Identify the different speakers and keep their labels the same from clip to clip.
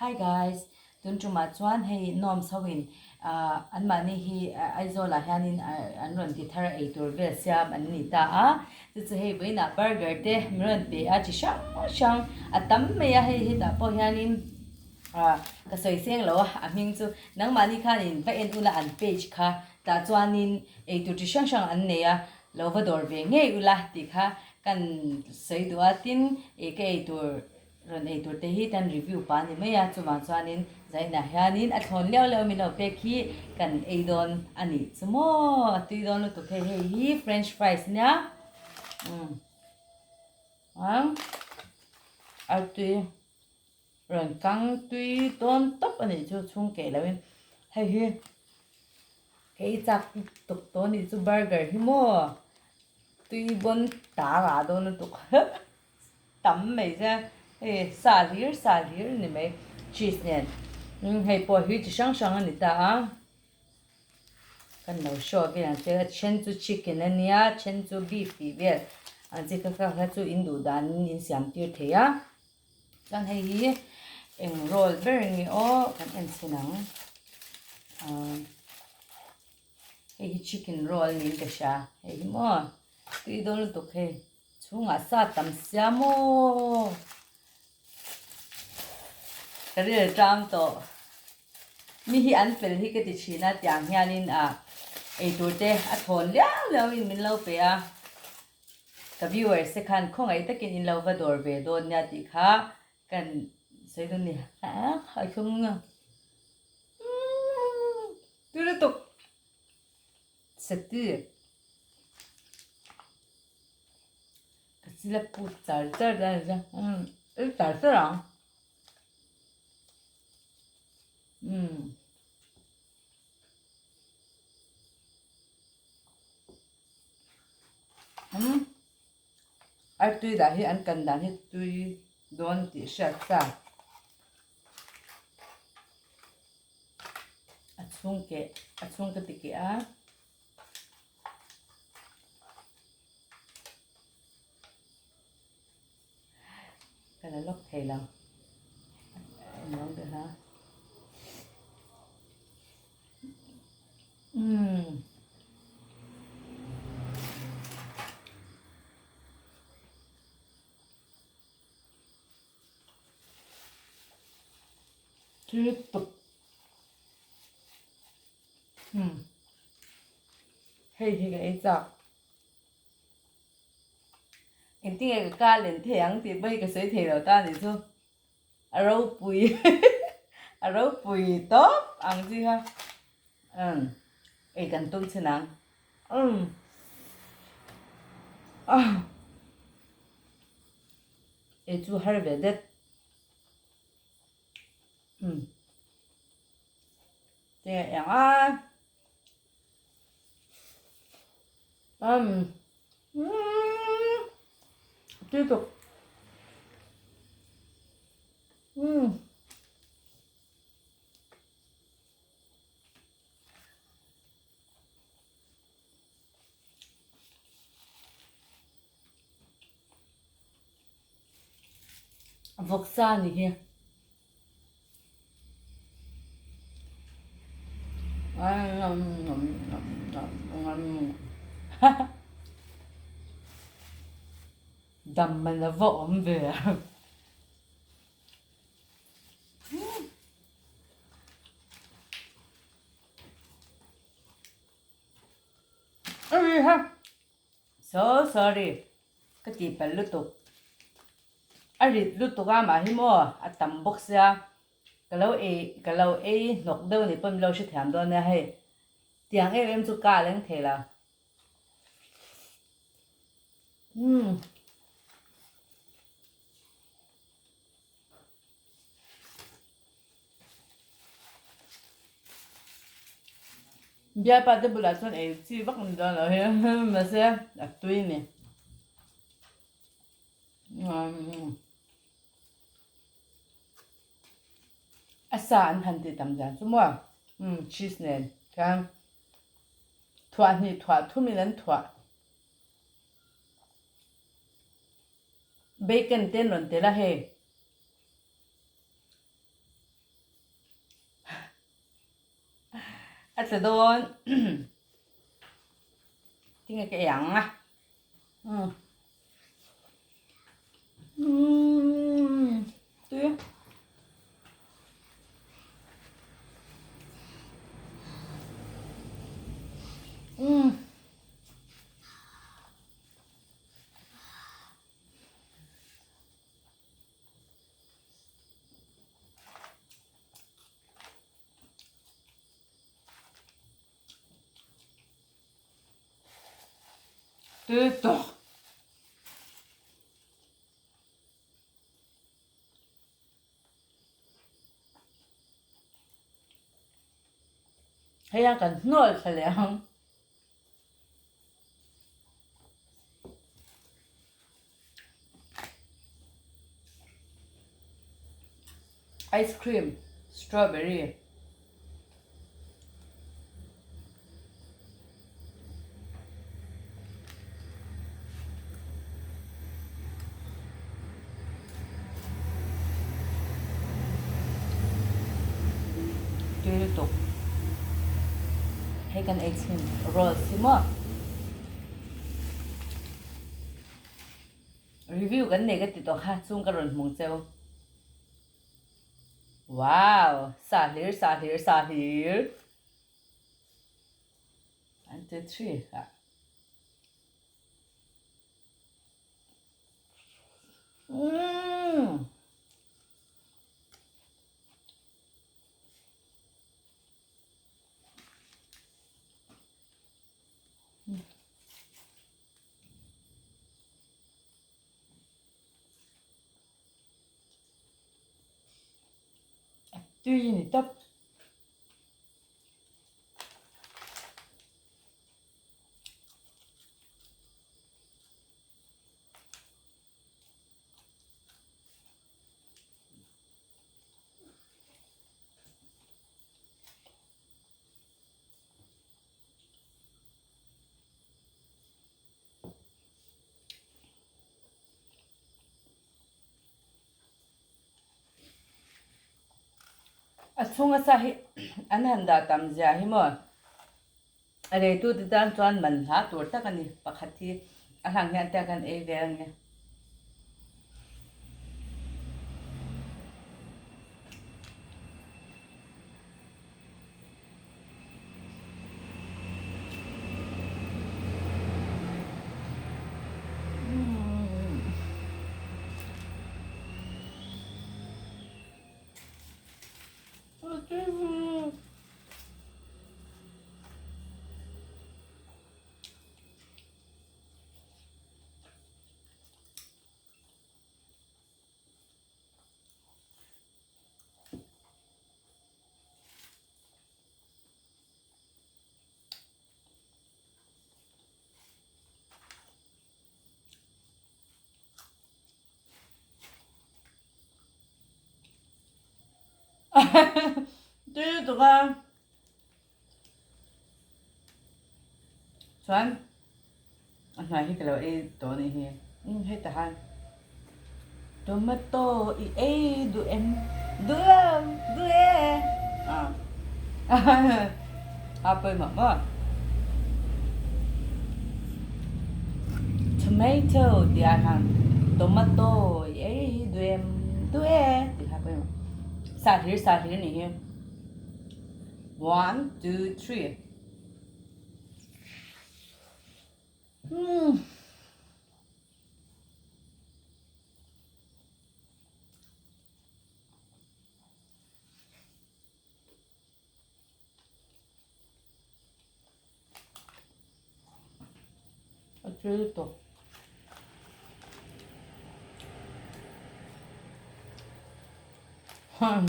Speaker 1: Hi guys, tun tumah chuan hei norms ho in an mahni hi Aizawl ah hianin an rawn ti thar ei tur vel siam an ni ta a, chu chu hei vawiinah burger te min rawn pe a chi hrang hrang a tam mai a, hei hetah pawh hianin ka sawi seng lo a, a hming chu nangmahni khanin va en ula an page kha tah chuanin eitur chi hrang hrang an nei a, lo va dawr ve ngei ula tih kha kan sawi duh a, tin ih ka eitur rawn eitur te hi tan review pa a ni mai a, chuvang chuanin zainah hianin a thlawn leuh leuh min lo pek hi kan ei dawn a nih chu maw, a tui dawn lutuk hei hei hi french fries nia umm a tui rawn kang tui dawn tawp a nih chu chhung keh loin hei hi ka ei chak tuk tawh a nih chu burger hi maw tui bawn ta rah dawn lutuk. Tam mai che hei sa hlir sa hlir a ni mai cheese nen umm hei pawh hi chi hrang hrang a ni ta a kan lo show vel ang che a then chu chicken a nia then chu beef tih vel ang chi kha kha kha chu in duh dan in in siam tir thei a chuan hei hi eng roll ber nge aw kan en chhin ang ahh hei hi chicken roll niin ka hria hei hi maw tui dawn lutuk hei. Chhungah sa tam sia maw? Ka ril tang tawh. Mi hi an fel hi ka ti thin a, tiang hianin a eitur te a thawn liau liau in min lo pe a. Ka viewers te khan khawngaih takin in lo va dawr ve dawn nia tih kha kan sawi dawn ni. A thlung a. Tui lutuk. Sati. Ka chil a put char char dawn a ni che char char ang. Umm. Umm. Artui dah hi an kan dan hi tui dawn tih hriat ta. A chhung keh a chhung ka ti keh a. Ka la lawk thei lo. Englo ber a. Umm. Tui tuk. Umm. Hei hi ka ei chak. Engtin nge ka kal en thei ang tih pawh hi ka sawi thei lo ta anih chu. A ropui a ropui tawp ang chi kha. Umm ei kan tum chhin ang. Umm ah ei chu har ve det. Umm te eng a. Umm tui tuk umm vawksa a ni hi. Dam man a va awm ve a. So sorry ka tih palh lutuk. A rit lutuk a mah hi maw a tam bawk sia ka lo ei ka lo ei hnawk deuh anih pawh min lo hrethiam dawn nia hei tiang em em chu ka leng thei lo umm. Bialpa te bulah chuan ei chi vak ni dawn lo hi mahse a tui a ni. A sa an han tih tam zan chu maw cheese nen khan thuah hnih thuah thum in an thuah bacon te an rawn tel a hei. A tla dawn. Tinge ka ei ang a. Umm. Umm. Tui. Umm. Tui tawk. Hei a kan hnual thla leh ang. Ice cream strawberry. Tui lutuk. Hei kan ei chhin rolls hi maw. Review kan nei ka ti tawh kha chung ka rawn hmung cheu. Wow! Sa hlir sa hlir sa hlir. One two three. Ha. Umm. A tui ni tawp. A chhunga sa hi an han dah tam zia hi maw a leitute tan chuan man hla tur tak a ni pakhat hi a hlang hian te kan ei ve ang e. Tui lutuk a. Chuan a hnuai hi ka lo ei tawh anih hi. Umm heta han tomato i ei duh em? Duh lo, duh e. A pawimawh maw? Tomato tih ah hian tomato i ei duh em? Duh e tih kha pawimawh. Sa hlir sa hlir anih hi. One, two, three. Umm. A tui lutuk. Hmm.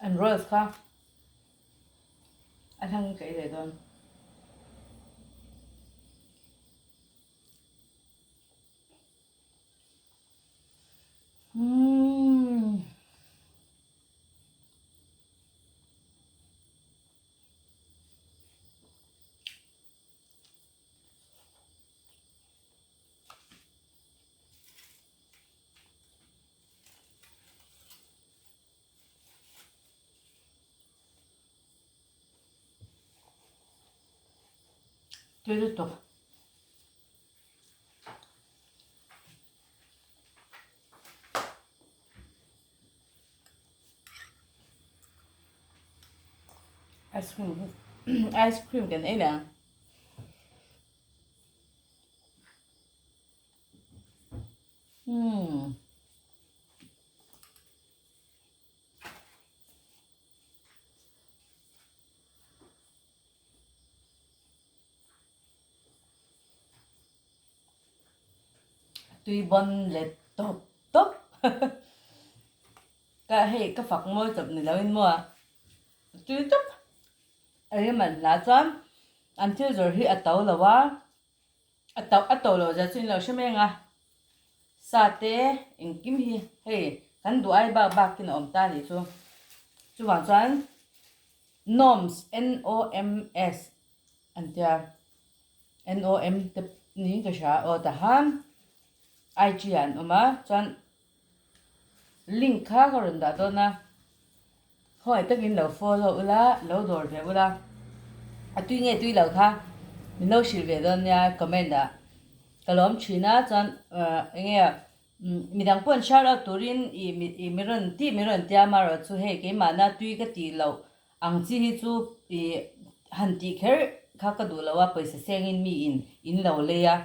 Speaker 1: An rolls kha a hlang ka ei leh dawn. Umm. Tui lutuk. Ice cream ice cream kan ei leh ang. Umm. Tui bawn let tawp tawp ka hei ka fak mawi chawp ni loin maw a tui tawp a rim an hla chuan an thil zawrh hi a to lo a a to a to loh zia chu in lo hre mai ang a sa te engkim hi hei kan duh ai bak bak in a awm ta a nih chu chuvang chuan Noms N-O-M-S an tia. NOM te niin ka hria aw tahan IG ah an awm a chuan link kha ka rawn dah dawn a khawngaih takin lo follow ula lo dawr ve ula a tui nge tui lo kha min lo hrilh ve dawn nia comment ah ka lawm thin a chuan ah eng nge midang pawh an shout out turin ih ih mi rawn tih mi rawn tia amaherawh chu hei keimahna tui ka tih loh Ang chi hi chu i han tih kher kha ka duh lo a, pawisa sengin mi in in lo lei a,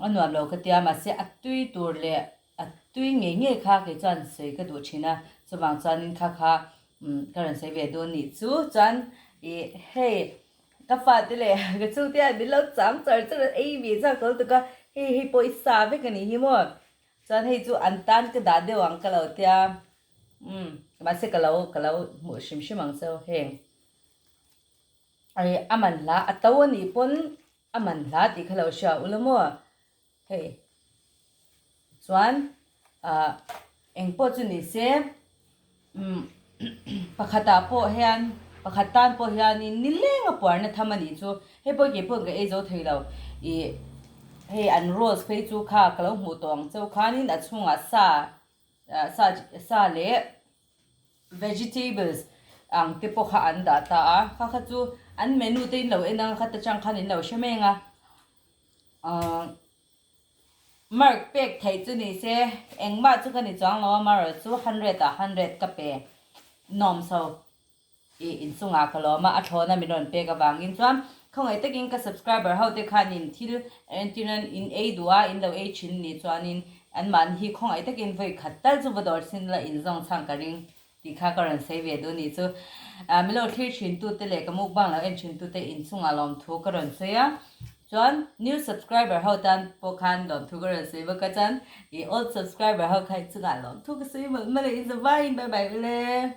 Speaker 1: a nuam lo ka tia mahse a tui tur leh a tui ngei ngei kha kei chuan sawi ka duh thin a, chuvang chuanin kha kha ka rawn sawi ve dawn nih chu chuan i hei ka fate leh ka chhungte hian min lo chang char char a ei ve chak tawh lutuk a, hei hei pawh i sa vek a nih hi maw chuan hei chu an tan ka dah deuh ang ka lo tia. Umm mahse ka lo ka lo hmuh hrim hrim ang cheu heng ai a man hla a to a nih pawn a man hla tih kha lo hria ula maw hei chuan ah eng pawh chu ni se umm pakhatah pawh hian pakhat tan pawh hianin nileng a puarna tham a nih chu hei pawh kei pawh ka ei zo thei lo ih hei an rose phei chu kha ka lo hmuh tawh ang cheu khanin a chhungah sa Sa sa leh vegetables ang te pawh kha an dah ta a, kha kha chu an menu te in lo en ang kha ta chang khan in lo hre mai ang a, ahh mark pek theih chu ni se engmah chu ka ni chuang lo a marawh chu hundred ah hundred ka pe nuam so. I inchungah ka lawm a, a thlawna min rawn pek avangin chuan khawngaih takin ka subscriber ho te khanin thil entirnan in ei duh a, in lo ei thin ni chuanin anmahni hi khawngaih takin vawi khat tal chu va dawr chhin la inzawng chhang ka ring tih kha ka rawn sawi ve duh ni chu. Min lo thlir thin tute leh ka mukbang lo en thin tute inchungah lawmthu ka rawn sawi a, chuan new subscriber ho tan pawh khan lawmthu ka rawn sawi bawk a, chuan i old subscriber ho kha inchungah lawmthu ka sawi mawlh mawlh a, inzavaiin bye bye ule.